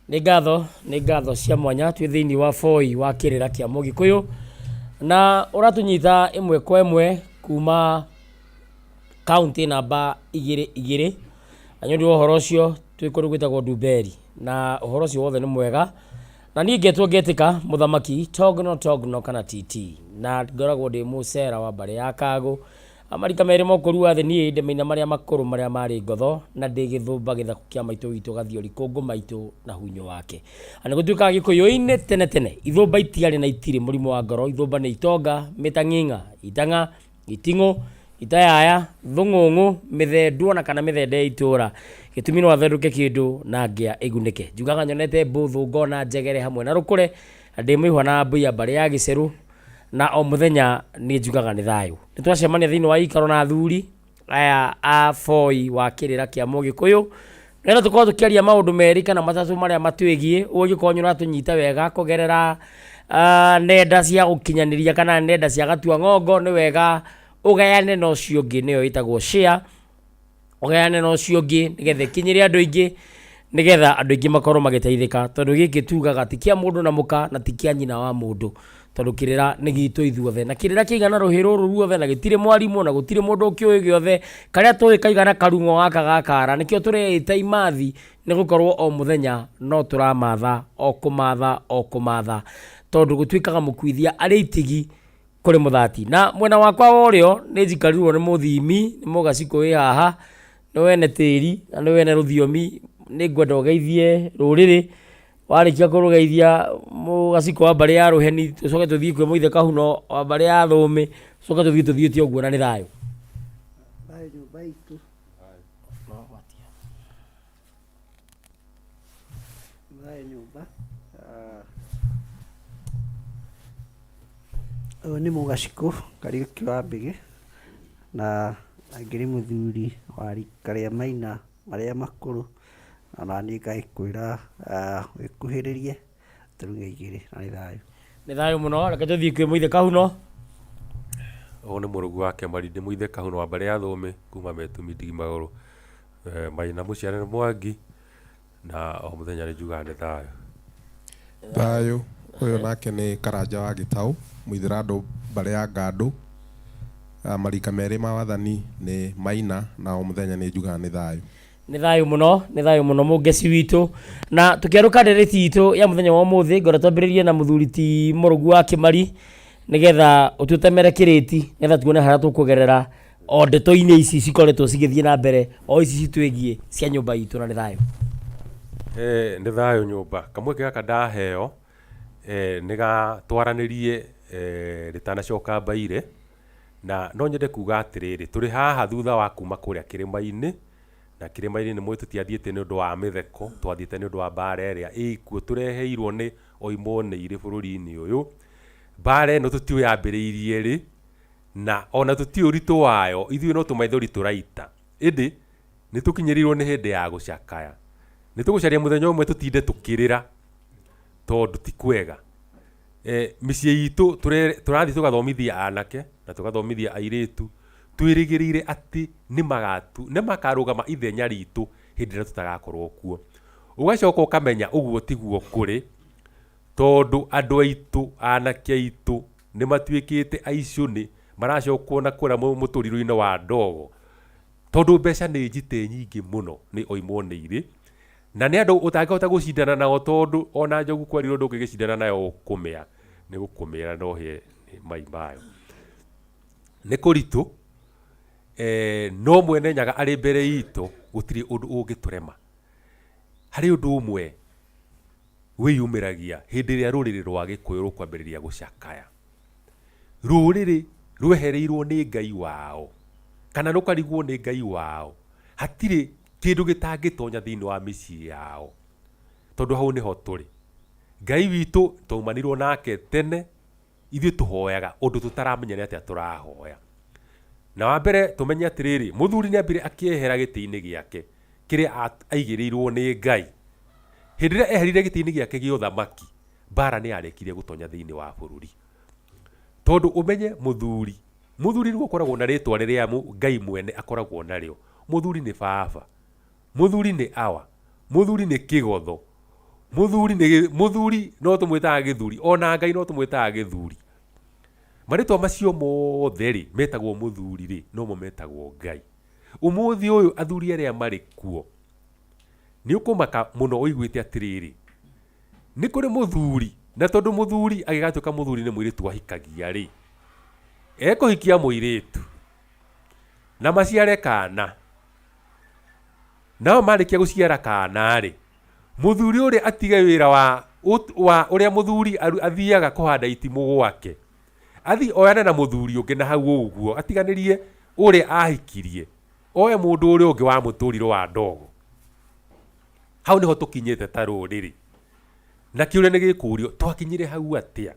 Nĩ ngatho, nĩ ngatho cia mwanya twĩ thĩinĩ wa boi wa kĩrĩra kĩa mũgĩkũyũ na ũratũnyita ĩmwe kwa ĩmwe kuma kaunti namba igĩrĩ igĩrĩ na nĩ ũndũ wa ũhoro ũcio twĩ kũndũ gwĩtagwo Ndumberi na ũhoro ũcio wothe nĩ mwega na niĩ ngetwo ngetĩka mũthamaki Togno Togno kana TT na ngoragwo ndĩ mũcera wa mbarĩ ya Kagũ. Amarika merĩ ma ũkũru wa thĩ niĩ ndĩ maina marĩa makũrũ marĩa marĩ ngotho na ndĩ gĩthũmba gĩthaku kĩa maitũ witũ Gathiori kũngũ maitũ na hunyũ wake. Na nĩ gũtuĩkaga Gĩkũyũ-inĩ tene tene ithũmba itiarĩ na itirĩ mũrimũ wa ngoro, ithũmba nĩ itonga, mĩtang'ing'a, itang'a, iting'ũ, itayaya, thũng'ũng'ũ, mĩthendũ ona kana mĩthende ya itũra. Gĩtũmi no athendũke kĩndũ na ngĩa ĩgunĩke. Njugaga nyonete mbũthũ ngona njegere hamwe na rũkũre na ndĩ mũihwa na mbũi ya mbarĩ ya gĩcerũ. Na o mũthenya nĩ njugaga nĩ thayũ. Nĩ twacemania thĩinĩ wa ikaro na athuri aya a boi wa kĩrĩra kĩa mũgĩkũyũ nĩgetha tũkorwo tũkĩaria maũndũ merĩ kana matatũ marĩa matwĩgiĩ. Ũguo ũngĩkorwo nĩ ũratũnyita wega kũgerera nenda cia ũkinyanĩria kana nenda cia gatua ng'ongo, nĩ wega ũgayane na ũcio ũngĩ, nĩyo ĩtagwo share. Ũgayane na ũcio ũngĩ nĩgetha ĩkinyĩre andũ aingĩ, nĩgetha andũ aingĩ makorwo magĩteithĩka, tondũ gĩkĩ tugaga ti kĩa mũndũ na mũka na ti kĩa nyina wa mũndũ, tondũ kĩrĩra nĩ gitũ ithuothe, na kĩrĩra kĩigana rũhĩ rũrũ ruothe na gĩtirĩ mwarimũ na gũtirĩ mũndũ ũkĩũĩ gĩothe, karĩa tũĩ kaigana karung'o gaka ga kara, nĩkĩo tũreĩta imathi, nĩ gũkorwo o mũthenya no tũramatha o kũmatha o kũmatha, tondũ gũtuĩkaga mũkuithia arĩ itigi kũrĩ mũthati. Na mwena wakwa wa ũrĩo nĩ njikarĩirwo nĩ mũthimi, nĩ mũgacikũ wĩ haha, nĩ wene tĩri na nĩ wene rũthiomi, nĩ ngwenda ũgeithie rũrĩrĩ, warĩkia kũrũgeithia mũgacikũ wa mbarĩ ya rũheni, tũcoke tũthiĩ kwĩ mũithe kahuno wa mbarĩ ya thũmĩ, tũcoke tũthiĩ tũthiĩte ũguo na nĩ thayũ. Thayũ nyũmba itũ. Thayũ nyũmba. Ah, Ũyũ nĩ Mũgacikũ Kariũki wa Mbĩgĩ, na angĩrĩ mũthuri wa rika rĩa Maina marĩa makũrũ, ona niĩ ngagĩkwĩra wĩkuhĩrĩrie tũruge igĩrĩ na nĩ thayũ. Nĩ thayũ mũno, reke tũthiĩ kwĩ Mũithe Kahuno. Ũyũ nĩ mũrũgu wa Kĩamari, ndĩ Mũithe Kahuno wa mbarĩ ya Thũũmĩ kuma Metumi Ndigi Magũrũ. Maina mũciare nĩ Mwangi na o mũthenya nĩ njugaga nĩ thayũ. Thayũ, ũyũ nake nĩ Karanja wa Gĩtaũ, Mũithĩrandũ mbarĩ ya Ngandũ, marika merĩ ma wathani nĩ Maina na o mũthenya nĩ njugaga nĩ thayũ. Nĩ thayũ mũno, nĩ thayũ mũno mũngeci witũ. Na tũkĩarũka ndereti itũ ya mũthenya wa ũmũthĩ, ngwenda twambĩrĩrie na mũthuri ti Mũrũgu wa Kĩmari, nĩgetha ũtũtemere kĩrĩti, nĩgetha tuone harĩa tũkũgerera o ndeto-inĩ ici cikoretwo cigĩthiĩ na mbere o ici citwĩgiĩ cia nyũmba itũ na nĩ thayũ. Eh, nĩ thayũ nyũmba. Kamweke gaka ndaheo eh, nĩ ga twaranĩrie eh, rĩtanacoka mbaire na no nyende kuga atĩrĩrĩ, tũrĩ haha thutha wa kuma kũrĩa kĩrĩma-inĩ na kĩrĩma-inĩ nĩ mũĩ tũtiathiĩte nĩ ũndũ wa mĩtheko, twathiĩte nĩ ũndũ wa mbara ĩrĩa ĩkuo tũreheirwo nĩ oimwo nĩ irĩ bũrũri-inĩ ũyũ. Mbara ĩno tũtiũĩ yambĩrĩirie rĩ, Na o na tũtiũĩ ũritũ wayo, ithuĩ no tũmaithori tũraita. Ĩndĩ, nĩ tũkinyĩrĩirũo nĩ hĩndĩ ya gũcakaya. Nĩ tũgũcaria mũthenya ũmwe tũtinde tũkĩrĩra, tondũ ti kwega. E, mĩciĩ itũ tũrathiĩ tũgathomithia anake na tũgathomithia airĩtu, twĩrĩgĩrĩire atĩ nĩ makarũgama ithenya ritũ hĩndĩ ĩrĩa tũtagakorwo kuo. Ũgacoka ũkamenya ũguo tiguo kũrĩ, tondũ andũ aitũ, anake aitũ, Nĩ matuĩkĩte aicũnĩ, maracokwo na kũrĩa mũtũrirũ-inĩ wa ndogo, tondũ mbeca nĩ njite nyingĩ mũno nĩ oimwo nĩ irĩ, na nĩ andũ ũtangĩhota gũcindana nao tondũ ona njogu kwerirwo ndũngĩgĩcindana nayo ũkũmĩa, nĩ gũkũmĩra na ũhĩe nĩ mai mayo. Nĩ kũritũ, no Mwene Nyaga arĩ mbere itũ gũtirĩ ũndũ ũngĩtũrema. Harĩ ũndũ ũmwe wĩyumĩragia hĩndĩ ĩrĩa rũrĩrĩ rwa Gĩkũyũ rũkwambĩrĩria gũcakaya. Rũrĩrĩ rwehereirwo nĩ Ngai wao, kana rũkarigwo nĩ Ngai wao, hatirĩ kĩndũ gĩtangĩtonya thĩinĩ wa mĩciĩ yao, tondũ hau nĩho tũrĩ. Ngai witũ twaumanirwo nake tene, ithuĩ tũhoyaga ũndũ tũtaramenya nĩ atĩa tũrahoya. Na wa mbere tũmenye atĩrĩrĩ, mũthuri nĩ ambire akĩehera gĩtĩ-inĩ gĩake kĩrĩa aigĩrĩirwo nĩ Ngai. Hĩndĩ ĩrĩa eherire gĩtĩ-inĩ gĩake gĩa ũthamaki, mbara nĩ yarĩkirie gũtonya thĩinĩ wa bũrũri. Tondũ ũmenye mũthuri, mũthuri nĩwe ũkoragwo na rĩtwa rĩrĩa Ngai mwene akoragwo narĩo. Mũthuri nĩ baba, mũthuri nĩ awa, mũthuri nĩ kĩgotho. Mũthuri nĩ gĩ- mũthuri no tũmwĩtaga gĩthuri, ona Ngai no tũmwĩtaga gĩthuri. Marĩtwa macio mothe rĩ, metagwo mũthuri rĩ, nomo metagwo Ngai. Ũmũthĩ ũyũ athuri arĩa marĩ kuo, nĩ ũkũmaka mũno ũiguĩte atĩrĩrĩ, nĩ kũrĩ mũthuri, na tondũ mũthuri agĩgatuĩka mũthuri nĩ mũirĩtu ahikagia rĩ, ekũhikia mũirĩtu, na maciare kana, nao marĩkia gũciara kana rĩ, mũthuri ũrĩa atige wĩra wa, wa ũrĩa mũthuri athiaga kũhanda itimũ gwake, athiĩ oyane na mũthuri ũngĩ na hau ũguo, atiganĩrie ũrĩa ahikirie, oe mũndũ ũrĩa ũngĩ wa mũtũrirũ wa ndogo. Hau nĩho tũkinyĩte ta rũrĩrĩ. Na kĩũria nĩ gĩkũrio, twakinyire hau atĩa?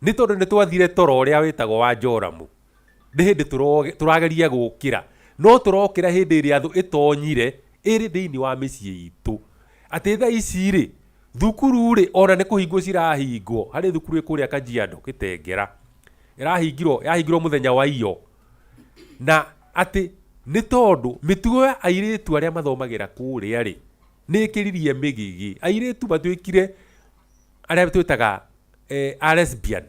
Nĩ tondũ nĩ twathire toro ũrĩa wĩtagwo wa Joramu. Nĩ hĩndĩ tũrageria gũkĩra, no tũrokĩra hĩndĩ ĩrĩa thũ ĩtonyire ĩrĩ thĩinĩ wa mĩciĩ itũ. Atĩ thaa ici rĩ, thukuru rĩ, ona nĩ kũhingwo cirahingwo. Harĩ thukuru ĩ kũrĩa Kajiado, Gĩtengera. Ĩrahingirwo, yahingirwo mũthenya wa iyo. Na atĩ nĩ tondũ mĩtugo ya airĩtu arĩa mathomagĩra kũrĩa rĩ, nĩ ĩkĩririe mĩgĩgĩ. Airĩtu matuĩkire arĩa twĩtaga eh, a lesbian.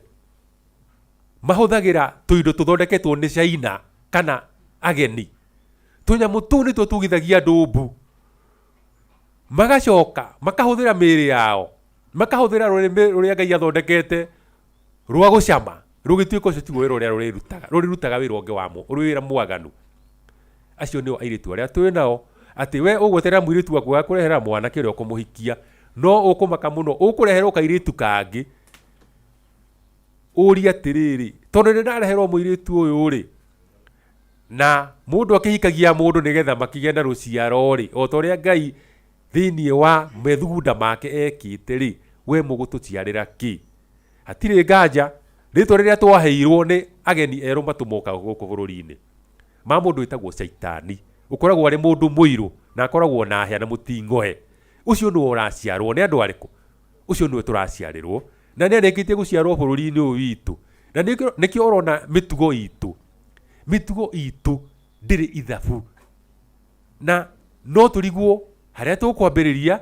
Mahũthagĩra tũindo tũthondeketwo nĩ China kana ageni. Tũnyamũ tũu nĩtuo tugithagia andũ mbu. Magacoka makahũthĩra mĩĩrĩ yao, makahũthĩra rũrĩmĩ rũrĩa Ngai athondekete rwa gũcama, rũgĩtuĩka ũcio tiguo wĩra ũrĩa rũrĩrutaga, rũrĩrutaga wĩra ũngĩ wa wĩra mwaganu. Acio nĩo airĩtu arĩa twĩ nao, atĩ we ũgweterera mũirĩtu waku agakũrehera mwanake ũrĩa ũkũmũhikia, no ũkũmaka mũno ũkũreherwo kairĩtu kangĩ, ũrie atĩrĩrĩ, tondũ nĩ ndareherwo mũirĩtu ũyũ rĩ, na mũndũ akĩhikagia mũndũ nĩgetha makĩgĩe na rũciaro rĩ, o ta ũrĩa Ngai thĩinĩ wa methugunda make ekĩte rĩ, we mũgũtũciarĩra kĩ? Hatirĩ nganja, rĩtwa rĩrĩa twaheirwo nĩ ageni erũ matũmoka gũkũ bũrũri-inĩ, ma mũndũ wĩtagwo Caitani, ũkoragwo arĩ mũndũ mũirũ na akoragwo na hĩa na mũting'oe. Ũcio nĩwe ũraciarwo nĩ andũ arĩkũ? Ũcio nĩwe tũraciarĩrwo, na nĩ arĩkĩtie gũciarwo bũrũri-inĩ ũyũ witũ. Na nĩkĩo nĩkĩo ũrona mĩtugo itũ, mĩtugo itũ ndĩrĩ ithabu. Na no tũrigwo harĩa tũkwambĩrĩria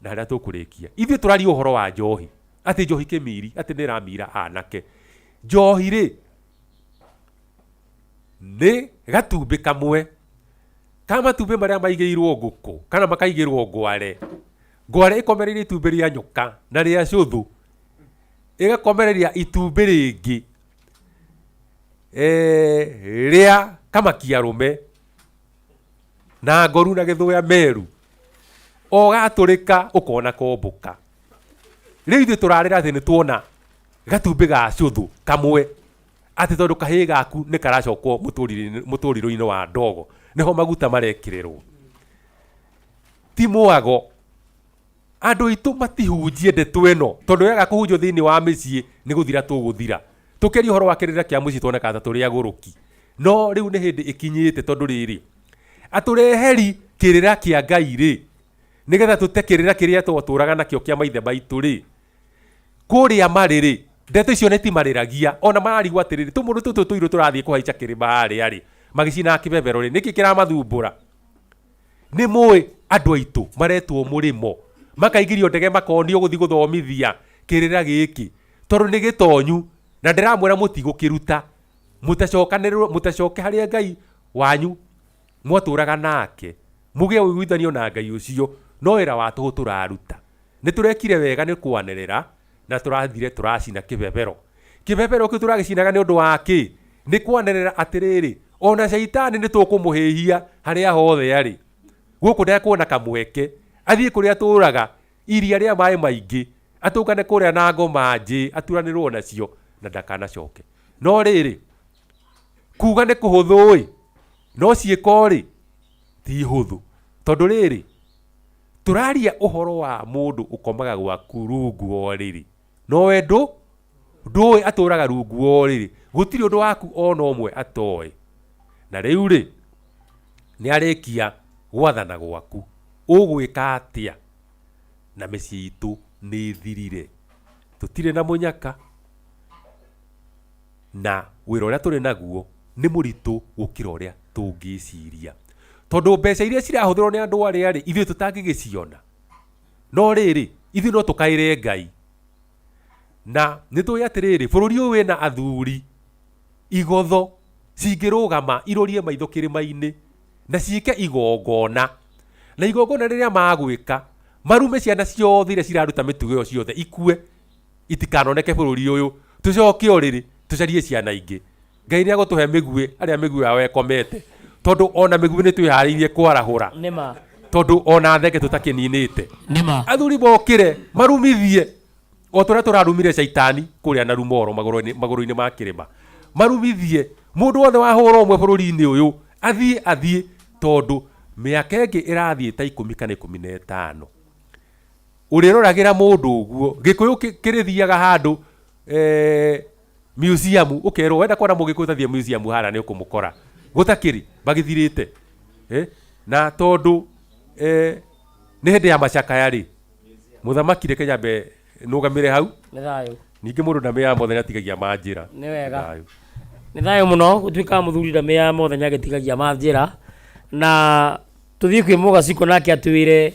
na harĩa tũkũrĩkia. Ithuĩ tũraria ũhoro wa njohi, atĩ njohi kĩmiri, atĩ nĩ ĩramira anake. Njohi rĩ, nĩ gatumbĩ kamwe ka matumbĩ marĩa maigĩirwo ngũkũ kana makaigĩrwo ngware. Ngware ĩkomereirie itumbĩ rĩa nyoka na rĩa cũthũ, ĩgakomereria itumbĩ rĩngĩ eh, rĩa kamakia arũme na ngoru na gĩthũya meru o gatũrĩka ũkona kombũka. Rĩu ithuĩ tũrarĩra atĩ nĩ tuona gatumbĩ ga cũthũ kamwe atĩ tondũ kahĩĩ gaku nĩ karacokwo mũtũrĩre-inĩ wa ndogo nĩho maguta marekĩrĩrwo. Ti mwago andũ aitũ matihunjie ndeto ĩno tondũ yaga kũhunjio thĩinĩ wa mĩciĩ nĩ gũthira tũgũthira. Tũkĩaria ũhoro wa kĩrĩra kĩa mũciĩ tuonekaga ta tũrĩ agũrũki, no rĩu nĩ hĩndĩ ĩkinyĩte tondũ rĩrĩ atũreheri kĩrĩra kĩa Ngai rĩ, nĩgetha tũte kĩrĩra kĩrĩa twatũraga nakĩo kĩa maithe maitũ rĩ, kũrĩa marĩ rĩ, ndeto icio nĩ timarĩragia ona mararigwo atĩrĩrĩ, tũmũndũ tũtũ tũirũ tũrathiĩ kũhaica kĩrĩma harĩa rĩ, magĩcinaga kĩbebero rĩ, nĩkĩ kĩramathumbũra? Nĩ mũĩ andũ aitũ maretwo mũrĩmo, makaingĩrio ndege makonio gũthiĩ gũthomithia kĩrĩra gĩkĩ, tondũ nĩ gĩtonyu, na ndĩramwĩra mũtigũkĩruta, mũtacokanĩrĩrwo, mũtacoke harĩa Ngai wanyu mwatũraga nake, mũgĩe ũiguithanio na Ngai ũcio, no wĩra wa tũhũ tũraruta. Nĩ tũrekire wega nĩ kwanĩrĩra, na tũrathire tũracina kĩbebero. Kĩbebero kĩu tũragĩcinaga nĩ ũndũ wa kĩ? Nĩ kwanĩrĩra atĩrĩrĩ, ona caitani nĩ tũkũmũhĩhia harĩa hothe arĩ. Gũkũ ndekuona kamweke, athiĩ kũrĩa atũraga, iria rĩa maĩ maingĩ, atũngane kũrĩa na ngoma njĩ, aturanĩrwo nacio, na ndakanacoke. No rĩrĩ, kuga nĩ kũhũthũ-ĩ, no ciĩko-rĩ, ti hũthũ. Tondũ rĩrĩ, tũraria ũhoro wa mũndũ ũkomaga gwaku rungu wa ũrĩrĩ, no we ndũĩ atũraga rungu wa ũrĩrĩ, gũtirĩ ũndũ waku ona ũmwe atoĩ. Na rĩu-rĩ, nĩ arĩkia gwathana gwaku, ũgwĩka atĩa? Na mĩciĩ itũ nĩ ĩthirire, tũtirĩ na mũnyaka, na wĩra ũrĩa tũrĩ naguo nĩ mũritũ gũkĩra ũrĩa tũngĩciria. Tondũ mbeca iria cirahũthĩrwo nĩ andũ arĩa rĩ, ithuĩ tũtangĩgĩciona. No rĩrĩ, Ithuĩ no tũkaĩre Ngai. Na nĩ tũĩ atĩrĩrĩ, bũrũri ũyũ wĩna athuri igotho cingĩrũgama irorie maitho kĩrĩma-inĩ na ciĩke igongona, na igongona rĩrĩa magwĩka marume ciana ciothe iria ciraruta mĩtugo ĩyo ciothe ikue, itikanoneke bũrũri ũyũ, tũcoke ũrĩrĩ tũcarie ciana ingĩ. Ngai nĩ agũtũhe mĩguĩ arĩa mĩguĩ yao ĩkomete, tondũ ona mĩguĩ nĩ twĩharĩirie kwarahũra. Nĩma. Tondũ ona thenge tũtakĩninĩte. Nĩma. Athuri mokĩre marumithie o ta ũrĩa tũrarumire caitani kũrĩa na Rumoro magũrũ-inĩ magũrũ-inĩ ma kĩrĩma. Marumithie mũndũ wothe wahũra ũmwe bũrũri-inĩ ũyũ athiĩ athiĩ, tondũ mĩaka ĩngĩ ĩrathiĩ ta ikũmi kana 15 ũrĩroragĩra mũndũ ũguo. Gĩkũyũ kĩrĩthiaga handũ museum ũkerwo wenda kuona mũgĩkũyũ tathiĩ museum harĩa nĩ ũkũmũkora. Gũtakĩrĩ magĩthirĩte. Na tondũ nĩ hĩndĩ ya macakaya rĩ, mũthamaki reke nyambe nũgamĩre hau. Nĩ thayũ. Ningĩ mũndũ ndamĩaga mothe nĩ atigagia ma njĩra. Nĩ wega. Thayũ. Nĩ thayũ mũno gũtuĩkaga mũthuri ndamĩaga mothe nĩ agĩtigagia ma njĩra. Na tũthiĩ kwĩ Mũgacikũ nake atwĩre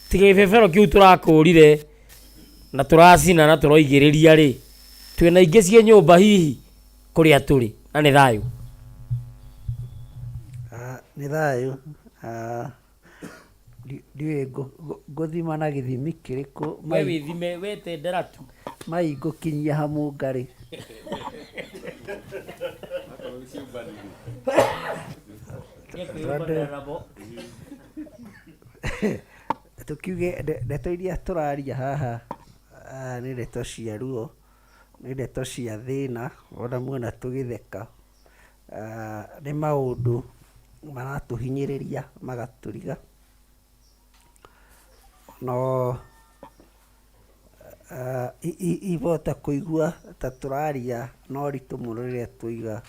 tiga gĩbebero kĩu tũrakũrire na tũracina na tũroigĩrĩria rĩ, twĩna ingĩ ciĩ nyũmba hihi kũrĩa tũrĩ, na nĩ thayũ. Nĩ thayũ. Ndiũĩ ngũthima na gĩthimi kĩrĩkũ. We wĩthime, we tendera tu. Mai ngũkinyia ha mũngarĩ. Tũkiuge ndeto iria tũraria haha nĩ ndeto cia ruo, nĩ ndeto cia thĩna, ona muona tũgĩtheka, nĩ maũndũ maratũhinyĩrĩria magatũriga, no ibota kũigua ta tũraria na ũritũ mũno rĩrĩa twauga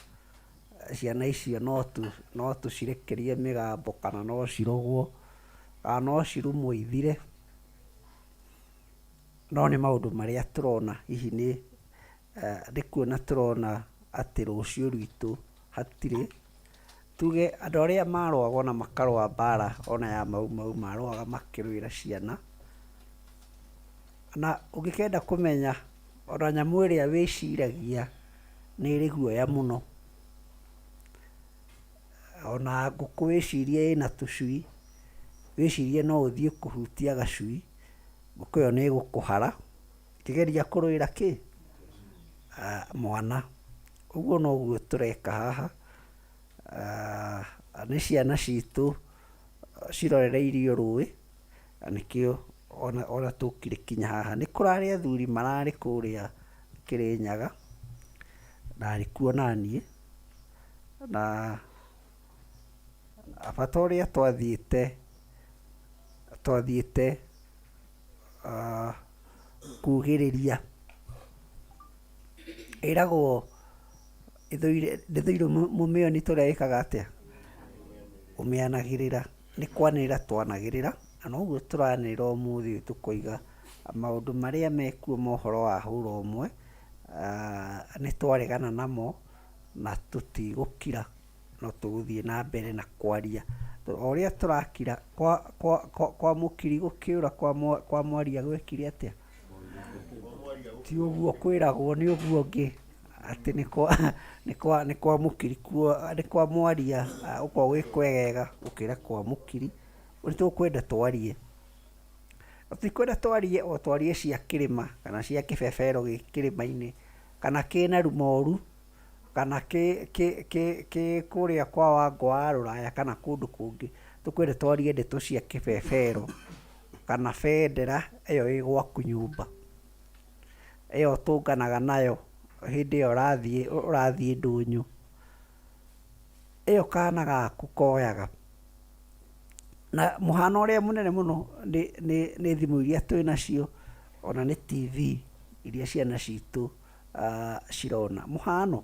ciana icio no tũcirekerie mĩgambo kana no cirogwo, kana no cirumwo ithire, no nĩ maũndũ marĩa tũrona hihi nĩ kuona tũrona atĩ rũciũ rwitũ hatirĩ. Tuge andũ arĩa marũaga ona makarũa mbara ona ya Mau Mau marũaga makĩrũĩra ciana. Na ũngĩkenda kũmenya ona nyamũ ĩrĩa wĩciragia nĩ ĩrĩ guoya mũno. Ona ngũkũ wĩcirie ĩna tũcui, wĩcirie no ũthiĩ kũhutia gacui, ngũkũ ĩyo nĩ ĩgũkũhara ĩkĩgeria kũrũĩra kĩ? Mwana. Ũguo noguo tũreka haha, nĩ ciana citũ cirorereirio rũĩ, na nĩkĩo ona tũkire kinya haha. Nĩ kũrarĩ athuri mararĩ kũrĩa Kĩrĩnyaga, ndarĩ kuo naniĩ, na bata ũrĩa twathiĩte, twathiĩte kugĩrĩria. Ĩragwo ĩthũire ndĩthũire mũmĩoni ta ũrĩa ĩkaga atĩa? Ũmĩanagĩrĩra. Nĩ kwanĩrĩra twanagĩrĩra, na noguo tũranĩrĩra ũmũthĩ ũyũ tũkoiga maũndũ marĩa mekuo ma ũhoro wa hũra ũmwe, nĩ twaregana namo na tũtigũkira, no tũgũthiĩ na mbere na kwaria. O ũrĩa tũrakira, kwa mũkiri gũkĩũra kwa mwaria gwekire atĩa? Ti ũguo kwĩragwo nĩ ũguo ũngĩ, atĩ nĩ kwa nĩ kwa nĩ kwa mũkiri nĩ kwa mwaria gũkoragwo gwĩ kwegega gũkĩra kwa mũkiri. Nĩ tũkwenda twarie, tũtikwenda twarie o twarie cia kĩrĩma kana cia kĩbebero gĩ kĩrĩma-inĩ, kana kĩna rumoru, kana kĩ kĩ kĩ kĩ kũrĩa kwa Wangũ wa rũraya kana kũndũ kũngĩ. Tũkwenda twarie ndeto cia kĩbebero. Kana bendera ĩyo ĩ gwaku nyũmba, ĩyo ũtũnganaga nayo hĩndĩ ĩyo ũrathiĩ ũrathiĩ ndũnyũ, ĩyo kana gaku koyaga. Na mũhano ũrĩa mũnene mũno nĩ nĩ nĩ thimũ iria twĩ nacio, ona nĩ TV iria ciana citũ cirona. Mũhano,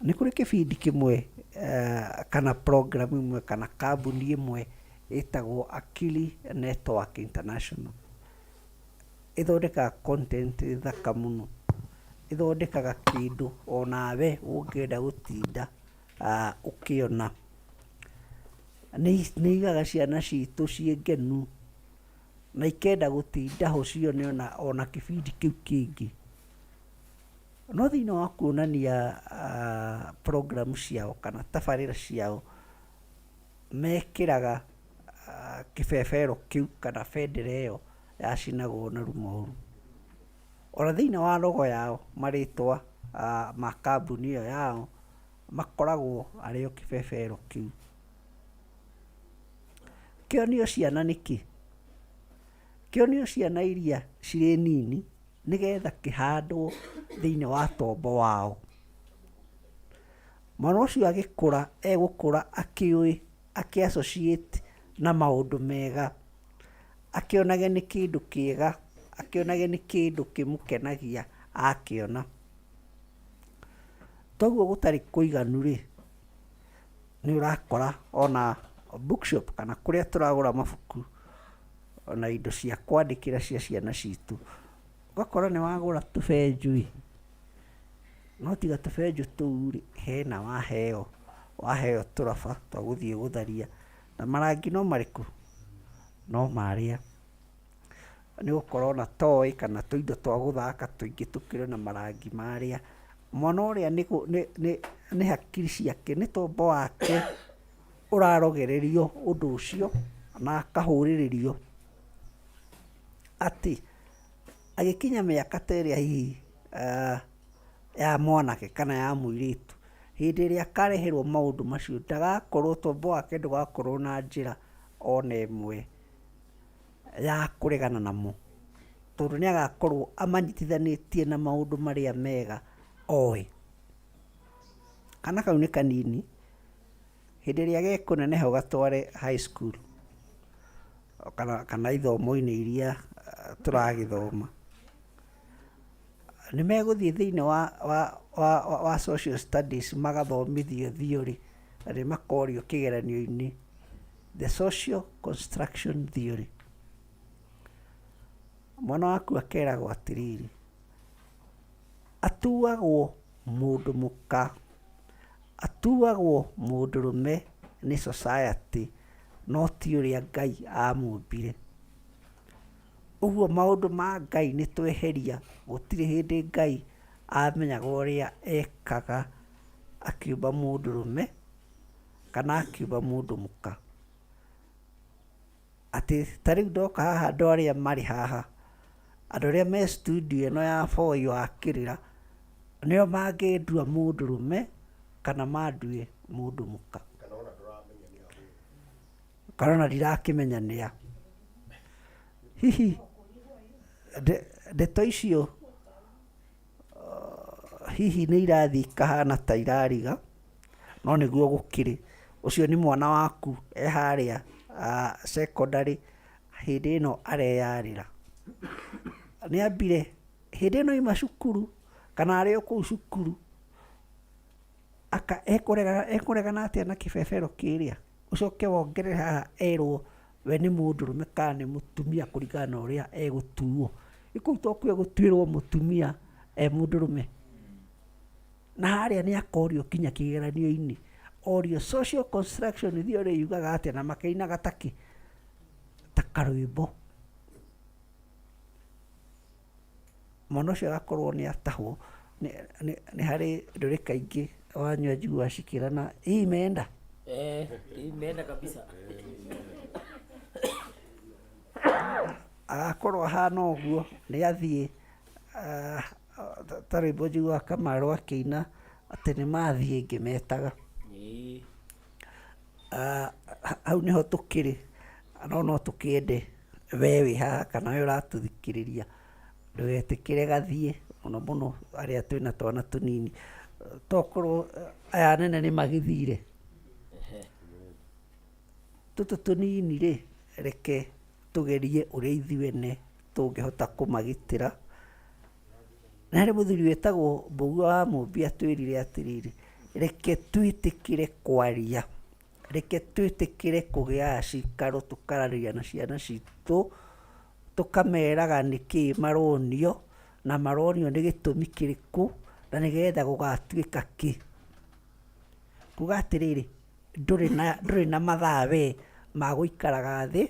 nĩ kũrĩ kĩbindi kĩmwe kana program ĩmwe kana kambuni ĩmwe ĩtagwo Akili Network International. Ĩthondekaga content thaka mũno, ĩthondekaga kĩndũ onawe ũngĩenda gũtinda ũkĩona. Nĩ ĩigaga ciana citũ ciĩ ngenu. Na ikenda gũtinda ho cione ona kĩbindi kĩu kĩngĩ. No thĩinĩ wa kuonania program ciao kana tabarĩra ciao, mekĩraga kĩbebero kĩu kana bendera ĩyo yacinagwo na rumoru. Ona thĩinĩ wa logo yao marĩtwa ma kambuni ĩyo yao makoragwo arĩ o kĩbebero kĩu. Kĩonio ciana nĩkĩ? Kĩonio ciana iria cirĩ nini nĩgetha kĩhandwo thĩinĩ wa tombo wao. Mwana ũcio agĩkũra egũkũra akĩũĩ, akĩ associate na maũndũ mega, akĩonage nĩ kĩndũ kĩega, akĩonage nĩ kĩndũ kĩmũkenagia akĩona. Toguo gũtarĩ kũiganu rĩ, nĩ ũrakora ona bookshop kana kũrĩa tũragũra mabuku ona indo cia kwandĩkĩra cia ciana citũ, ũgakora nĩ wagũra tũbenjũ ĩ, no tiga tũbenjũ tũu rĩ, hena waheo, waheo tũraba twa gũthiĩ gũtharia, na marangi no marĩkũ? No marĩa. Nĩ gũkorwo na toy kana tũindo twa gũthaka tũingĩ tũkĩrĩ na marangi marĩa. Mwana ũrĩa nĩ hakiri ciake, nĩ tombo wake ũrarogererio ũndũ ũcio na akahũrĩrĩrio atĩ agĩkinya mĩaka ta ĩrĩa hihi ya mwanake kana ya mũirĩtu, hĩndĩ ĩrĩa akareherwo maũndũ macio ndagakorwo, tombo wake ndũgakorwo na njĩra ona ĩmwe ya kũregana namo, tondũ nĩ agakorwo amanyitithanĩtie na maũndũ marĩa mega oĩ. Kana kau nĩ kanini, hĩndĩ ĩrĩa gekũneneha ũgatware high school kana ithomo-inĩ iria tũragĩthoma, nĩ megũthiĩ thĩinĩ wa social studies magathomithio theory na nĩ makorio kĩgeranio-inĩ the social construction theory. Mwana waku akeragwo atĩrĩrĩ, atuagwo mũndũ mũka, atuagwo mũndũrũme nĩ society no ti ũrĩa Ngai amũmbire. Ũguo maũndũ ma Ngai nĩ tweheria, gũtirĩ hĩndĩ Ngai amenyaga ũrĩa ekaga akĩũmba mũndũrũme kana akiũmba mũndũ mũka. Atĩ ta rĩu ndoka haha andũ arĩa marĩ haha, andũ arĩa me studio ĩno ya Voi wa Kĩrĩra, nĩo mangĩndua mũndũrũme kana mandue mũndũ mũka. Kana ona ndirakĩmenya nĩa. Hihi ndeto icio hihi nĩ irathiĩ ikahana ta irariga, no nĩguo gũkĩrĩ. Ũcio nĩ mwana waku e harĩa secondary hĩndĩ ĩno areyarĩra. Nĩ ambire hĩndĩ ĩno auma cukuru kana arĩ o kũu cukuru, ekũregana atĩa na kĩbebero kĩrĩa? Ũcoke wongerere haha erwo we nĩ mũndũrũme kana nĩ mũtumia kũringana na ũrĩa egũtuo. Ĩ kũu tokuo egũtuĩrwo mũtumia e mũndũrũme? Na harĩa nĩ akorio nginya kĩgeranio-inĩ, orio social construction theory yugaga atĩa na makĩinaga ta kĩ? Ta karwĩmbo. Mwana ũcio agakorwo nĩ atahwo. Nĩ harĩ ndũrĩka ingĩ wanyua njiguaga cikĩrana hii imeenda. Eh, imeenda kabisa. Agakorwo ahana ũguo nĩ athiĩ ta rwĩmbo njiguaga Kamaru akĩina atĩ nĩ mathiĩ ngĩmetaga. Hau nĩho tũkĩrĩ, no no tũkĩende we wĩ haha kana we ũratũthikĩrĩria ndũgetĩkĩre gathiĩ mũno mũno arĩa twĩna twana tũnini. Tokorwo aya anene nĩ magĩthire, tũtũ tũnini rĩ, reke tũgerie ũrĩa ithuĩ ene tũngĩhota kũmagitĩra. Nĩ harĩ mũthuri wĩtagwo Mbũgua wa Mũmbi atwĩrire atĩrĩrĩ, reke twĩtĩkĩre kwaria, reke twĩtĩkĩre kũgĩa cikaro tũkaranĩria na ciana citũ, tũkameraga nĩkĩĩ maronio, na maronio nĩ gĩtũmi kĩrĩkũ, na nĩgetha gũgatuĩka kĩ. Kuga atĩrĩrĩ, ndũrĩ na mathaa we ma gũikaraga thĩ.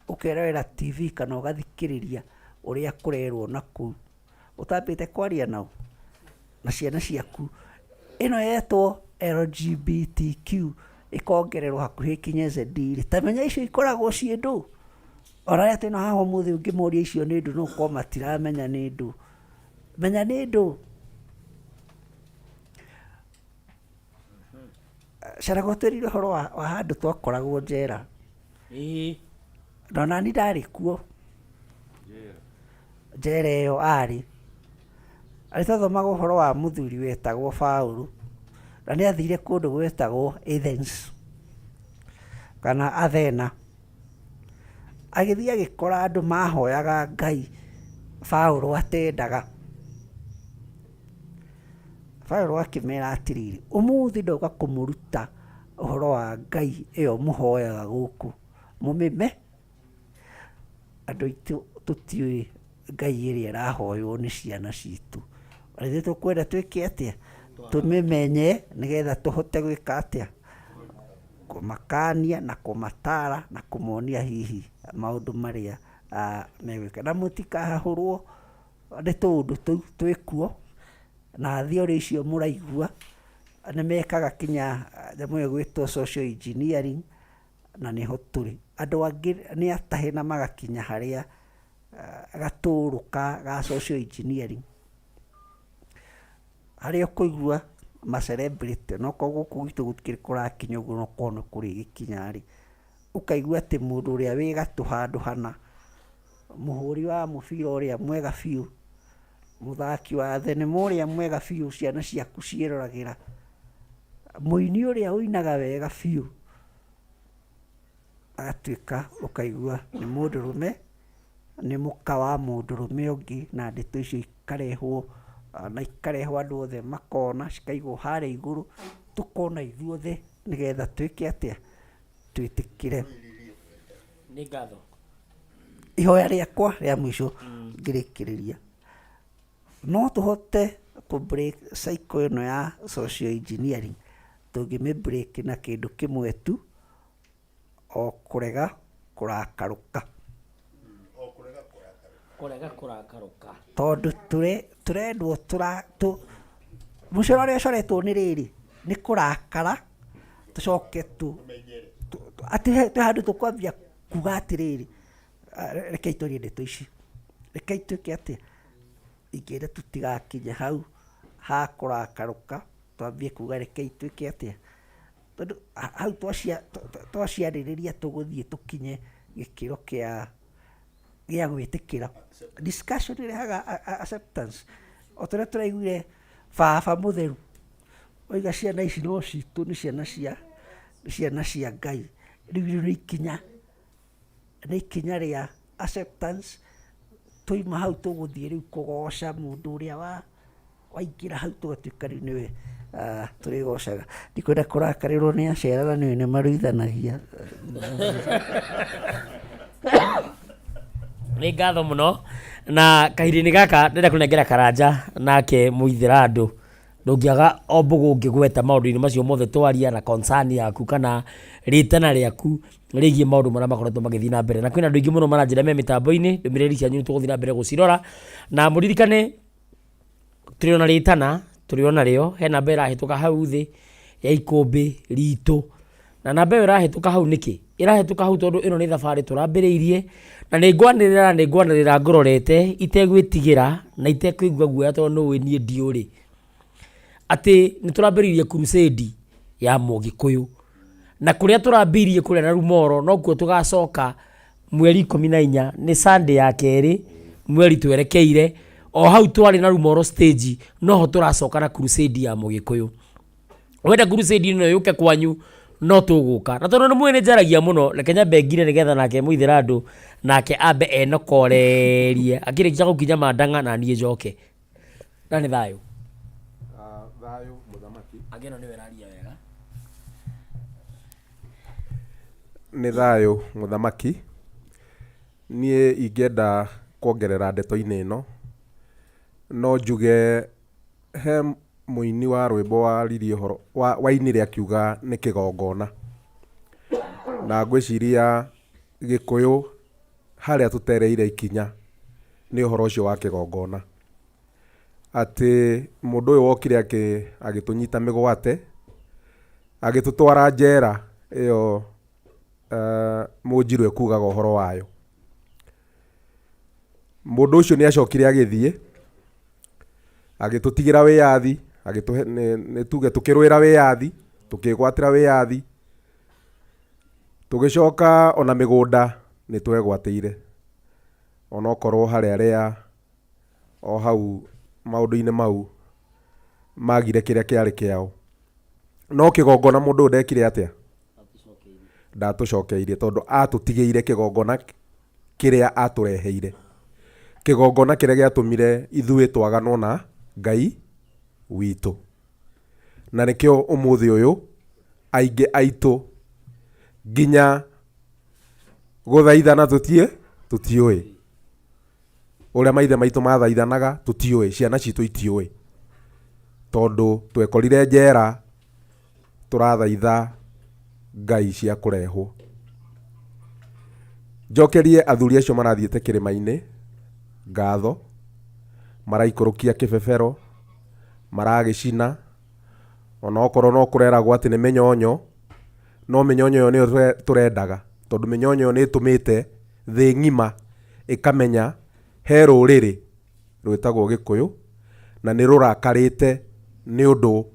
Ũkerorera TV kana ũgathikĩrĩria ũrĩa kũrerwo na kũu ũtambĩte kwaria nao na ciana ciaku. Ĩno yetwo LGBTQ ĩkongererwo hakuhĩ ĩkinye Z rĩ, ta menya icio ikoragwo ciĩ ndũ. Ona arĩa twĩna haha ũmũthĩ ũngĩmoria icio nĩ ndũ no ũkorwo matiramenya nĩ ndũ. Menya nĩ ndũ. Caraga ũtwĩrire ũhoro wa, wa handũ twakoragwo njera. Ĩĩ. Na onani ndarĩ kuo. Njera ĩyo arĩ. Arĩ twathomaga ũhoro wa mũthuri wetagwo Paũlũ, na nĩ athire kũndũ gwetagwo Athens kana Athena. Agĩthiĩ agĩkora andũ mahoyaga Ngai Paũlũ atendaga. Paũlũ akĩmera atĩrĩrĩ, ũmũthĩ ndoka kũmũruta ũhoro wa Ngai ĩyo mũhoyaga gũkũ, mũmĩme. Andũ aitũ tũtiũĩ Ngai ĩrĩa ĩrahoywo nĩ ciana citũ. Na ithuĩ tũkwenda twĩke atĩa? Tũmĩmenye nĩgetha tũhote gwĩka atĩa? Kũmakania na kũmatara na kũmonia hihi maũndũ marĩa megwĩka. Na mũtikahahũrwo nĩ tũũndũ tũu twĩkuo, na theory icio mũraigua, nĩ mekaga kinya nyamũ ĩyo ĩgwĩtwo social engineering. Na nĩho tũrĩ. Andũ angĩ nĩ atahe na magakinya harĩa gatũrũ ga social engineering, harĩa ũkũigua ma celebrity ona okorwo gũkũ gwitũ gũtikĩrĩ kũrakinya ũguo no korwo nĩ kũrĩgĩkinya rĩ, ũkaigua atĩ mũndũ ũrĩa wĩ gatũ handũ hana, mũhũri wa mũbira ũrĩa mwega biũ, mũthaki wa thenema ũrĩa mwega biũ ciana ciaku ciĩroragĩra, mũini ũrĩa ũinaga wega biũ, agatuĩka ũkaigua nĩ mũndũrũme, nĩ mũka wa mũndũrũme ũngĩ, na ndeto icio ikarehwo na ikarehwo andũ othe makona, cikaigwo harĩa igũrũ, tũkona ithuothe nĩgetha twĩke atĩa, twĩtĩkĩre. Nĩ ngatho. Ihoya rĩakwa rĩa mũico ngĩrĩkĩrĩria, no tũhote kũ break cycle ĩno ya social engineering tũngĩmĩ break na kĩndũ kĩmwe tu, o kũrega kũrakarũka. Kũrega kũrakarũka. Tondũ tũrendwo tũra, mũcoro ũrĩa ũcoretwo nĩ rĩrĩ, nĩ kũrakara tũcoke tũ, atĩ twĩ handũ tũkwambia kuga atĩrĩrĩ, rekei twarie ndeto ici, rekei twĩke atĩa, ingĩenda tũtigakinye hau ha kũrakarũka, twambie kuga rekei twĩke atĩa, tondũ hau twaciarĩrĩria tũgũthiĩ tũkinye gĩkĩro kĩa gĩa gwĩtĩkĩra. Discussion ĩrehaga acceptance. O ta ũrĩa tũraiguire baba mũtheru oiga ciana ici no citũ nĩ ciana cia nĩ ciana cia Ngai. Rĩu rĩu nĩ ikinya nĩ ikinya rĩa acceptance, twauma hau tũgũthiĩ rĩu kũgoca mũndũ ũrĩa wa waingĩra hau tũgatuĩka rĩu nĩwe tũrĩgocaga. Ndikwenda kũrakarĩrwo nĩ acera na nĩũĩ nĩ maruithanagia. Nĩ ngatho mũno na kahinda-inĩ gaka ndĩrenda kũnengera Karanja nake Mũithĩrandũ ndũngĩaga o mbũgũ ũngĩgweta maũndũ-inĩ macio mothe twaria na concern yaku kana rĩtana rĩaku rĩgiĩ maũndũ marĩa makoretwo magĩthiĩ na mbere na kwĩna andũ aingĩ mũno maranjĩra me mĩtambo-inĩ ndũmĩrĩri cianyu nĩ tũgũthiĩ na mbere gũcirora na mũririkane tũrĩ ona rĩtana tũrĩ ona rĩo he namba ĩrahĩtũka hau thĩ ya ikũmbĩ ritũ na namba ĩyo ĩrahĩtũka hau nĩkĩ ĩrahĩtũka hau tondũ ĩno nĩ thabarĩ tũrambĩrĩirie na nĩ ngwanĩrĩra na nĩ ngwanĩrĩra ngũrorete itegwĩtigĩra na itekũigua guoya tondũ nĩ ũĩ niĩ ndiũrĩ atĩ nĩ tũrambĩrĩirie crusade ya mũgĩkũyũ na kũrĩa tũrambĩrĩirie kũrĩa na Rumoro nokuo tũgacoka mweri 14 nĩ Sunday ya kerĩ mweri twerekeire o hau twarĩ na Rumoro stage noho tũracoka na crusade ya mũgĩkũyũ wenda crusade ĩno yũke kwanyu no tũgũka na tondũ nĩ mũĩ nĩ njaragia mũno reke nyambe ngire nĩgetha nake mũithĩrandũ nake ambe enokorerie akĩrĩkia gũkinya mandang'a na niĩ njoke na nĩ thayũ Thayũ mũthamaki. Angĩ ĩno nĩwe ĩraria wega. Nĩ thayũ mũthamaki. Niĩ ingĩenda kuongerera ndeto-inĩ ĩno, no njuge he mũini wa rwĩmbo waririe ũhoro, wainire akiuga nĩ kĩgongona. Na ngwĩciria Gĩkũyũ Harĩa tũtereire ikinya nĩ ũhoro ũcio wa kĩgongona. Atĩ mũndũ ũyũ wokire agĩtũnyita mĩgwate, agĩtũtwara njera ĩyo Mũnjirũ ekugaga ũhoro wayo. Mũndũ ũcio nĩ acokire agĩthiĩ, agĩtũtigĩra wĩyathi, agĩtũhe nĩ tuge tũkĩrũĩra wĩyathi, tũkĩgwatĩra wĩyathi, tũgĩcoka ona mĩgũnda nĩ twegwatĩire. Onokorwo harĩ arĩa o hau maũndũ-inĩ mau magire kĩrĩa kĩarĩ kĩao. No kĩgongona mũndũ ũyũ ndekire atĩa? Ndatũcokeirie tondũ atũtigĩire kĩgongona kĩrĩa atũreheire. Kĩgongona kĩrĩa gĩatũmire ithuĩ twaganwo na Ngai witũ. Na nĩkĩo ũmũthĩ ũyũ aingĩ aitũ nginya gũthaithana tũtiĩ tũtiũĩ. Ũrĩa maithe maitũ mathaithanaga tũtiũĩ, ciana citũ itiũĩ. Tondũ twekorire njera tũrathaitha ngai cia kũrehwo. Njokerie athuri acio marathiĩte kĩrĩma-inĩ ngatho, maraikũrũkia kĩbebero, maragĩcina, onokorwo no kũreragwo atĩ nĩ mĩnyonyo, no mĩnyonyo ĩyo nĩyo tũrendaga, tondũ mĩnyonyo ĩyo nĩ ĩtũmĩte thĩ ng'ima ĩkamenya he rũrĩrĩ rwĩtagwo Gĩkũyũ, na nĩ rũrakarĩte nĩ ũndũ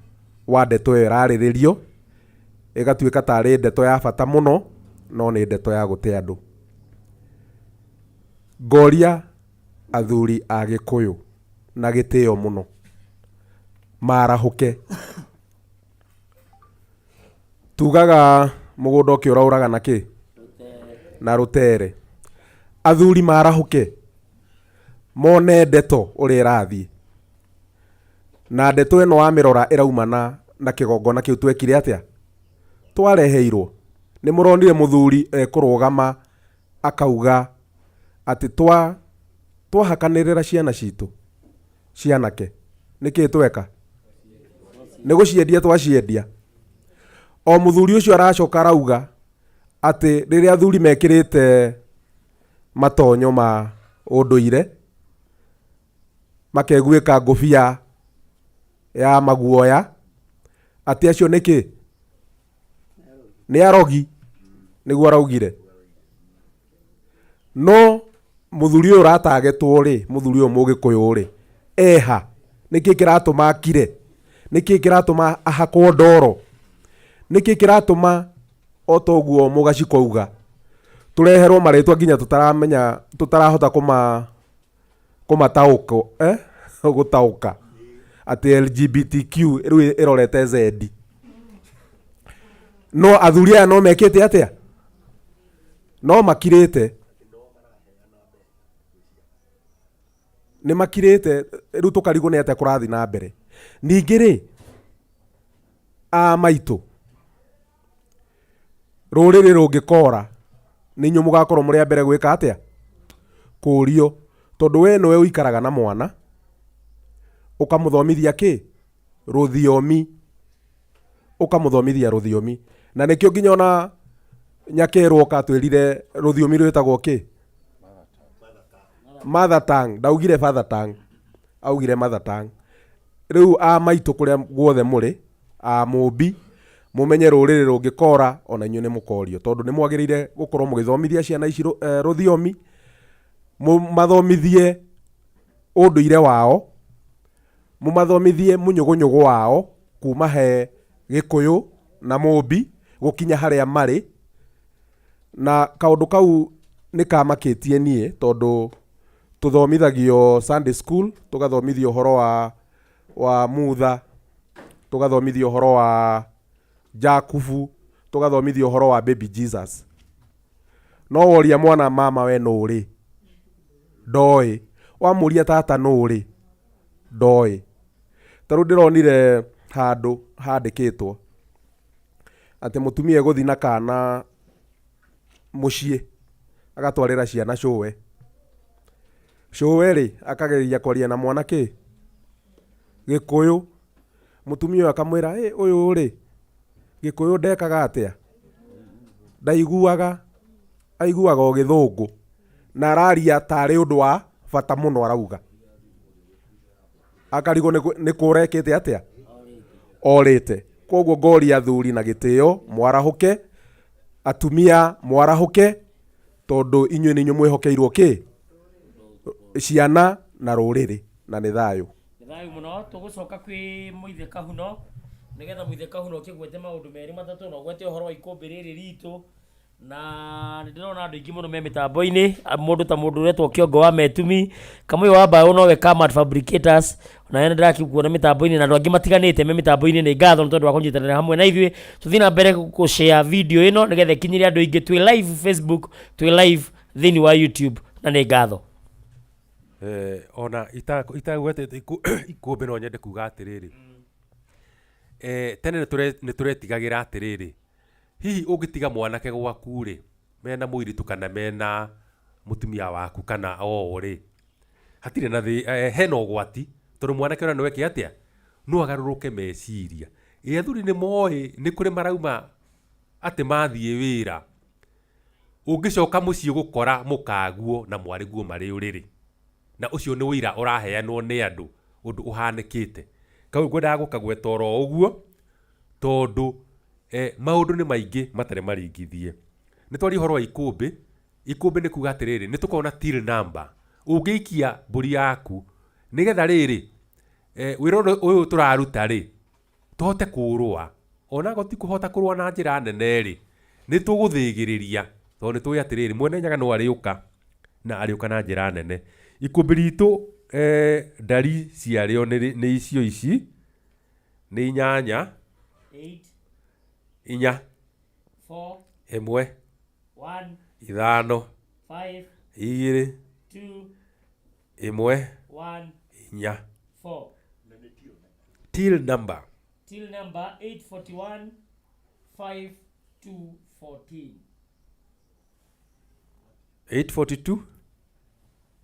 wa ndeto ĩyo ĩrarĩrĩrio, ĩgatuĩka tarĩ ndeto ya bata mũno, no nĩ ndeto ya gũte andũ. Ngoria athuri a Gĩkũyũ na gĩtĩo mũno, marahũke. Tugaga mũgũnda ũkĩũra ũraga na kĩ? Na rũtere. Athuri marahũke mone ndeto ũrĩa ĩrathiĩ. Na ndeto ĩno wamĩrora ĩraumana na kĩgongona kĩu twekire atĩa? Twareheirwo. Nĩ mũronire mũthuri ekũrũgama akauga atĩ twa twahakanĩrĩra ciana citũ cianake nĩkĩ tweka? Nĩ gũciendia twaciendia. O mũthuri ũcio aracoka arauga atĩ rĩrĩa athuri mekĩrĩte matonyo ma ũndũire, makeguĩka ngũbia ya maguoya, atĩ acio nĩkĩ? Nĩ arogi, nĩguo araugire. No mũthuri ũyũ ũratagetwo rĩ, mũthuri ũyũ mũgĩkũyũ rĩ, eha? Nĩkĩ kĩratũma akire? Nĩkĩ kĩratũma ahakwo ndoro? Nĩkĩ kĩratũma o ta ũguo Mũgacikũ auga, tũreherwo marĩtwa nginya tũtaramenya, tũtarahota kũma kũmataũko eh? Gũtaũka atĩ LGBTQ rĩu ĩrorete Z. No athuri aya no mekĩte atĩa? No makirĩte. Nĩ makirĩte rĩu tũkarigwo nĩ atĩa kũrathiĩ na mbere. Ningĩ rĩ, a maitũ, rũrĩrĩ rũngĩkora nĩ inyuĩ mũgakorwo mũrĩ a mbere gwĩka atĩa? Kũrio. Tondũ we nĩwe ũikaraga na mwana, ũkamũthomithia kĩ? Rũthiomi. Ũkamũthomithia rũthiomi. Na nĩkĩo nginya ona nyakerwo oka atwĩrire rũthiomi rwĩtagwo kĩ? Mother tongue. Ndaugire father tongue. Augire mother tongue. Rĩu a maitũ kũrĩa guothe mũrĩ, a mũmbi, mũmenye rũrĩrĩ rũngĩkora ona inyuĩ nĩ mũkorio. Tondũ nĩ mwagĩrĩire gũkorwo mũgĩthomithia ciana ici rũthiomi, mũmathomithie ũndũire wao, mũmathomithie mũnyũgũnyũgũ wao kuma he Gĩkũyũ na Mũmbi gũkinya harĩa marĩ. Na kaũndũ kau nĩ kamakĩtie niĩ tondũ tũthomithagio Sunday school, tũgathomithio ũhoro wa Mutha, tũgathomithio ũhoro wa Jakubu, tũgathomithio ũhoro wa baby Jesus. No woria mwana mama we nũ rĩ, ndoĩ. Wamũria tata nũ rĩ, ndoĩ. Ta rĩu ndĩronire handũ handĩkĩtwo atĩ mũtumia egũthiĩ na kana mũciĩ agatwarĩra ciana cũwe. Cũwe rĩ, akageria kwaria na mwana kĩ? Gĩkũyũ. Mũtumia ũyũ akamwĩra, ĩ ũyũ rĩ, Gĩkũyũ ndekaga atĩa? Ndaiguaga, aiguaga o gĩthũngũ. Na araria tarĩ ũndũ wa bata mũno arauga. Akarigwo nĩ kũra ekĩte atĩa, orĩte. Koguo ngoria athuri na gĩtĩo mwarahũke, atumia mwarahũke, tondũ inyuĩ nĩ inyuĩ mwĩhokeirwo kĩ? Ciana na rũrĩrĩ, na nĩ thayũ. Nĩ thayũ mũno. Tũgũcoka kwĩ Mũithe Kahuno, nĩgetha Mũithe Kahuno ũkĩgwete maũndũ merĩ matatũ, na ũgwete ũhoro wa ikũmbĩ rĩrĩ ritũ. Na nĩ ndĩrona andũ aingĩ mũno me mĩtambo-inĩ, mũndũ ta mũndũ ũretwo Kĩongo wa Metumi, Kamũyũ wa Mbaũ nowe Kamat Fabricators, onawe nĩ ndĩrakĩkuona mĩtambo-inĩ, na andũ angĩ matiganĩte me mĩtambo-inĩ. Nĩ ngatho nĩ tondũ wa kũnyitanĩra hamwe na ithuĩ. Tũthiĩ na mbere gũ share video ĩno nĩgetha ĩkinyĩre andũ aingĩ. Twĩ live Facebook, twĩ live thĩinĩ wa YouTube, na nĩ ngatho. Ona itagwetete ikũmbĩ no nyende kuga atĩrĩrĩ, tene nĩ tũretigagĩra atĩrĩrĩ, hihi ũngĩtiga mwanake gwaku rĩ, mena mũirĩtu kana mena mũtumia waku kana o rĩ, hatirĩ na hena ũgwati, tondũ mwanake ũrĩa no eke atĩa, no agarũrũke meciria. Ĩ athuri nĩ moĩ nĩ kũrĩ marauma atĩ mathiĩ wĩra, ũngĩcoka mũciĩ gũkora mũkaguo na mwarĩguo marĩ ũrĩrĩ. Na ũcio nĩ ũira ũraheanwo nĩ andũ ũndũ ũhanĩkĩte. Kau ngwendaga gũkagweta oro ũguo, tondũ maũndũ nĩ maingĩ matarĩ maringithie. Nĩ twaria ũhoro wa ikũmbĩ, ikũmbĩ nĩ kuga atĩrĩrĩ, nĩ tũkoragwo na till number, ũngĩikia mbũri yaku, nĩgetha rĩrĩ, wĩra ũyũ tũraruta rĩ, tũhote kũũrũa. Ona akorwo ti kũhota kũrũa na njĩra nene rĩ, nĩ tũgũthĩgĩrĩria, tondũ nĩ tũĩ atĩrĩrĩ, Mwene Nyaga no arĩũka, na arĩũka na njĩra nene. Ikũmbĩ ritũ ndari ciarĩo nĩ icio ici, nĩ inyanya, 8, inya, 4, ĩmwe, 1, ithano, 5, igĩrĩ, 2, ĩmwe, 1, inya. 4. Till number. Till number 841 5 2 14. 842.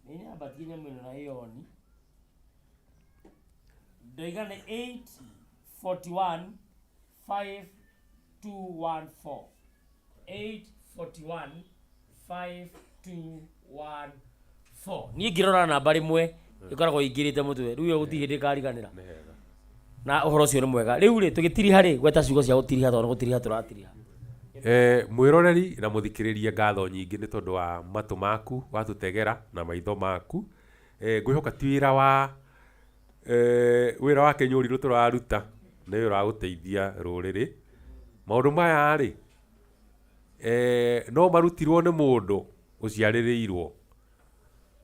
Nĩ nyambatie nyamũ ĩno na ĩoni. Ndoiga nĩ 841 5214. 841 5214. Niĩ ngĩrora namba rĩmwe ĩkoragwo ĩingĩrĩte mũtwe, rĩu ĩyo gũtirĩ hĩndĩ ĩkariganĩra. Na ũhoro ũcio nĩ mwega. Rĩu rĩ, tũgĩtiriha rĩ, gweta ciugo cia gũtiriha, tondũ nĩ gũtiriha tũratiriha. Mwĩroreri na mũthikĩrĩria, ngatho nyingĩ nĩ tondũ wa matũ maku watũtegera na maitho maku. Ngwĩhoka ti wĩra wa wĩra wa kĩnyũrirũ tũraruta, nĩ wĩra wa gũteithia rũrĩrĩ. Maũndũ maya rĩ, no marutirwo nĩ mũndũ ũciarĩrĩirwo,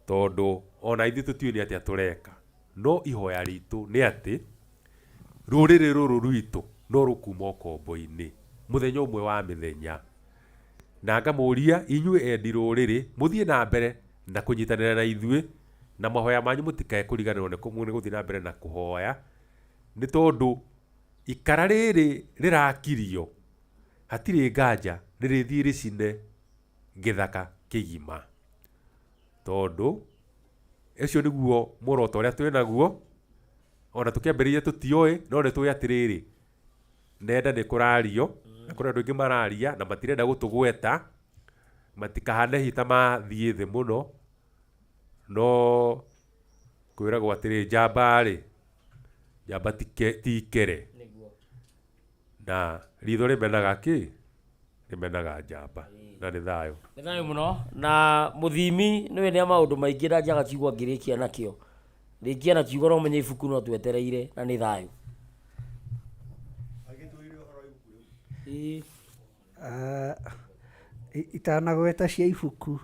tondũ ona ithuĩ tũtiũĩ nĩ atĩa tũreka. No ihoya ritũ nĩ atĩ rũrĩrĩ rũrũ rwitũ no rũkuma ũkombo-inĩ mũthenya ũmwe wa mĩthenya. Na ngamũria inyuĩ endi rũrĩrĩ mũthiĩ na mbere na kũnyitanĩra na ithuĩ, na mahoya manyu mũtikae kũriganĩrwo nĩ gũthiĩ na mbere na kũhoya, nĩ tondũ ikara rĩrĩ rĩrakirio hatirĩ nganja rĩrĩthiĩ rĩcine gĩthaka kĩgima, tondũ ũcio nĩguo muoroto ũrĩa twĩ naguo. Ona tũkĩambĩrĩria tũtioĩ, no nĩ tũĩ atĩrĩrĩ, nenda nĩ kũrario na kũrĩ andũ aingĩ mararia na matirenda gũtũgweta matikahane hihi ta mathiĩ thĩ mũno, no kwĩragwo atĩrĩ, njamba rĩ, njamba ti ikere, na ritho rĩmenaga kĩ? Rĩmenaga njamba. Na nĩ thayũ. Nĩ thayũ mũno. Na mũthimi nĩwe nĩ maũndũ maingĩ ndangĩaga kiugo angĩrĩkia nakĩo. Rĩkia na kiugo, no ũmenye ibuku no twetereire, na nĩ thayũ. Ĩĩ. Itanagweta cia ibuku,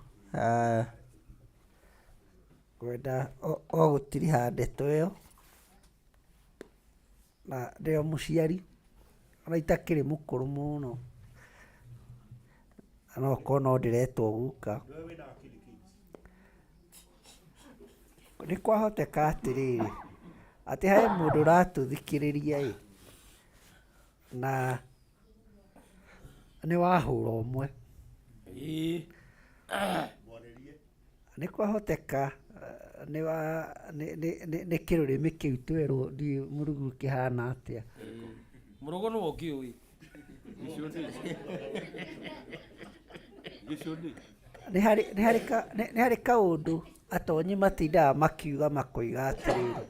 ngwenda o gũtiriha ndeto ĩyo, na ndĩ o mũciari ona itakĩrĩ mũkũrũ mũno, na no korwo no ndĩretwo guka. Nĩ kwahoteka atĩrĩrĩ, atĩ he mũndũ ũratũthikĩrĩria ĩ, na nĩ wahũra ũmwe. Nĩ kwahoteka nĩ wa nĩ nĩ nĩ nĩ kĩrũrĩmĩ kĩu twerwo, ndiũĩ mũrugu kĩhana atĩa. Mũrũgũ nĩwe ũkĩũĩ. Gĩcũnĩ. Nĩ harĩ nĩ harĩ ka nĩ harĩ kaũndũ atonyi matindaga makiuga makoiga atĩrĩrĩ,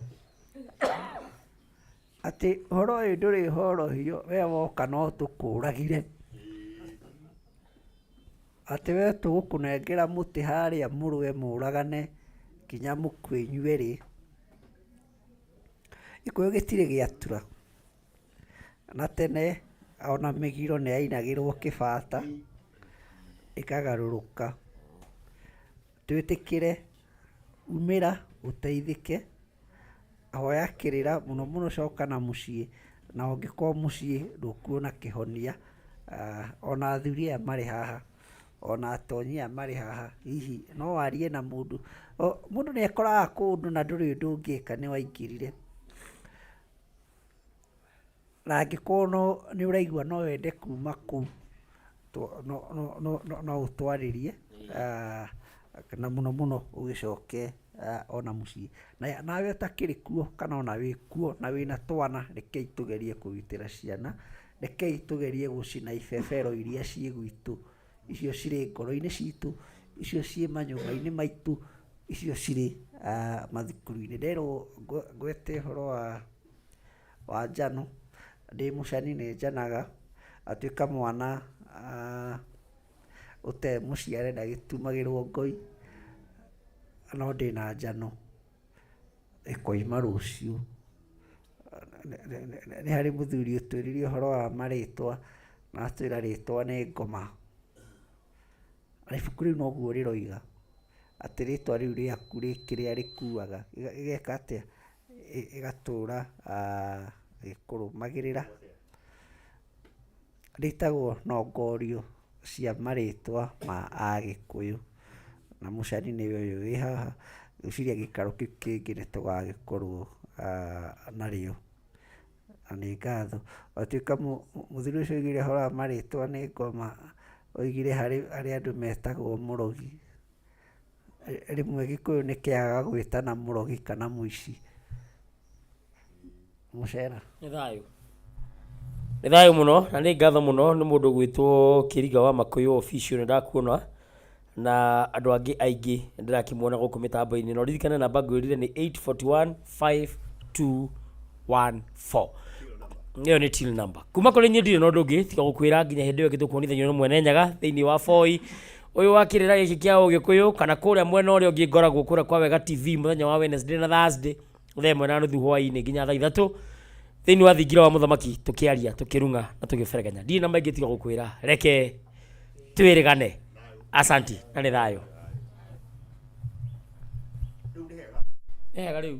atĩ ũhoro ũyũ ndũrĩ horohio we woka no tũkũragire. Atĩ we tũgũkũnengera mũtĩ harĩa mũrũe mũragane nginya mũkue inyuerĩ. Gĩkũyũ gĩtirĩ gĩatura. Na tene ona mĩgiro nĩ yainagĩrwo kĩbata ĩkagarũrũka. Twĩtĩkĩre umĩra ũteithĩke, hoya kĩrĩra mũno mũno coka na mũciĩ, na ũngĩkorwo mũciĩ ndũkuona kĩhonia, ona athuri aya marĩ haha, ona atonyi aya marĩ haha, hihi no warie na mũndũ, mũndũ nĩ ekoraga kũndũ na ndũrĩ ũndũ ũngĩka nĩ waingĩrire. Na angĩkorwo no nĩ ũraigua no wende kuma kũu, no ũtwarĩrie, na mũno mũno ũgĩcoke ona mũciĩ. Nawe ũtakĩrĩ kuo kana ona wĩ kuo na wĩna twana, rekei tũgerie kũgitĩra ciana, rekei tũgerie gũcina ibebero iria ciĩ gwitũ, icio cirĩ ngoro-inĩ citũ, icio ciĩ manyũmba-inĩ maitũ, icio cirĩ mathukuru-inĩ. Nderwo ngwete ũhoro wa wa njano, ndĩ mũcani nĩ njanaga, atuĩka mwana ũtarĩ mũciare ndagĩtumagĩrwo ngoi, no ndĩna njano ĩkoima rũciũ. Nĩ harĩ mũthuri ũtwĩrire ũhoro wa marĩtwa na atwĩra rĩtwa nĩ ngoma. Na ibuku rĩu noguo rĩroiga, atĩ rĩtwa rĩu rĩaku rĩ kĩrĩa rĩkuaga, ĩgeka atĩa? Ĩgatũra ĩkũrũmagĩrĩra. Rĩtagwo Nongorio cia marĩtwa ma Agĩkũyũ. Na mũcani nĩwe ũyũ wĩ haha, ngwĩciria gĩikaro kĩu kĩngĩ nĩ tũgagĩkorwo narĩo. Na nĩ ngatho. Gwatuĩka mũthuri ũcio oigire ũhoro wa marĩtwa nĩ ngoma, oigire harĩ harĩ andũ metagwo mũrogi. Rĩmwe Gĩkũyũ nĩ kĩagaga gwĩtana mũrogi kana mũici. Mũcera. Nĩ thayũ. Nĩ thayũ mũno na nĩ ngatho mũno nĩ mũndũ ũgwĩtwo Kĩriga wa Makũyũ official nĩ ndakuona na andũ angĩ aingĩ ndĩrakĩmuona gũkũ mĩtambo-inĩ na ũririkane namba ngwĩrire nĩ 841 5214 ĩyo nĩ till number kuma kũrĩ niĩ ndirĩ na ũndũ ũngĩ tiga gũkwĩra nginya hĩndĩ ĩyo ĩngĩ tũkuonithanio nĩ mwene nyaga thĩinĩ wa boi ũyũ wa kĩrĩra gĩkĩ kĩa ũgĩkũyũ kana kũrĩa mwena ũrĩa ũngĩ ngoragwo kũrĩa kwa Wega TV mũthenya wa Wednesday na Thursday thaa ĩmwe na nuthu hwainĩ nginya thaa ithatũ thĩinĩ wa thingira wa mũthamaki tũkĩaria tũkĩrung'a na tũgĩberegenya ndirĩ na maingĩ tiga gũkwĩra reke twĩrĩgane asanti na nĩ thayũ. Nĩ hega rĩu.